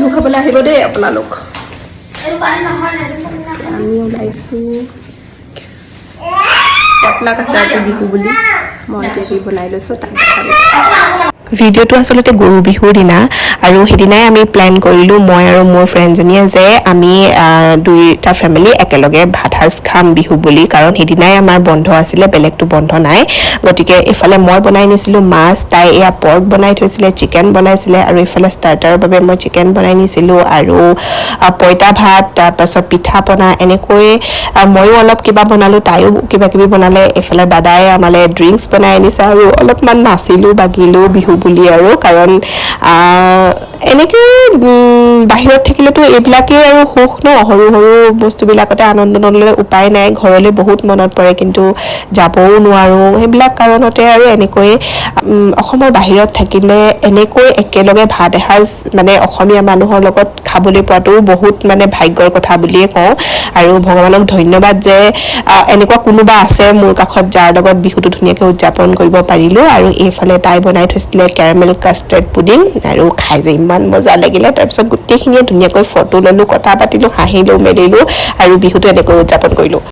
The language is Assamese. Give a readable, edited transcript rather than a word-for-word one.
বিহু খাবলৈ আহিব দেই আপোনালোক। আমি ওলাইছোঁ। পটলাক আছে আজি বিহু বুলি। মই এতিয়া কি বনাই লৈছোঁ তাক দেখাম। ভিডিঅ'টো আচলতে গৰু বিহুৰ দিনা আৰু সেইদিনাই আমি প্লেন কৰিলোঁ, মই আৰু মোৰ ফ্ৰেণ্ডজনীয়ে, যে আমি দুয়োটা ফেমিলি একেলগে ভাত সাজ খাম বিহু বুলি, কাৰণ সেইদিনাই আমাৰ বন্ধ আছিলে, বেলেগটো বন্ধ নাই। গতিকে এইফালে মই বনাই নিছিলোঁ মাছ, তাই এয়া পৰ্ক বনাই থৈছিলে, চিকেন বনাইছিলে আৰু এইফালে ষ্টাৰ্টাৰৰ বাবে মই চিকেন বনাই নিছিলোঁ আৰু পঁইতা ভাত, তাৰপাছত পিঠা পনা, এনেকৈ ময়ো অলপ কিবা বনালোঁ, তাইও কিবা কিবি বনালে। এইফালে দাদাই আমালৈ ড্ৰিংকছ বনাই আনিছে আৰু অলপমান নাচিলোঁ বাগিলোঁ বিহু বুলি আৰু কাৰণ এনেকৈ বাহিৰত থাকিলেতো এইবিলাকেই আৰু সুখ ন। সৰু সৰু বস্তুবিলাকতে আনন্দ নল'লে উপায় নাই। ঘৰলৈ বহুত মনত পৰে, কিন্তু যাবও নোৱাৰোঁ সেইবিলাক কাৰণতে। আৰু এনেকৈ অসমৰ বাহিৰত থাকিলে এনেকৈ একেলগে ভাত এসাঁজ মানে অসমীয়া মানুহৰ লগত খাবলৈ পোৱাটোও বহুত মানে ভাগ্যৰ কথা বুলিয়ে কওঁ। আৰু ভগৱানক ধন্যবাদ যে এনেকুৱা কোনোবা আছে মোৰ কাষত, যাৰ লগত বিহুটো ধুনীয়াকৈ উদযাপন কৰিব পাৰিলোঁ। আৰু এইফালে তাই বনাই থৈছিলে কেৰামেল কাষ্টাৰ্ড পুডিং আৰু খাই যে ইমান মজা লাগিলে। তাৰপিছত গোটেইখিনিয়ে ধুনীয়াকৈ ফটো ল'লোঁ, কথা পাতিলোঁ, হাঁহিলোঁ মেলিলোঁ আৰু বিহুটো এনেকৈ উদযাপন কৰিলোঁ।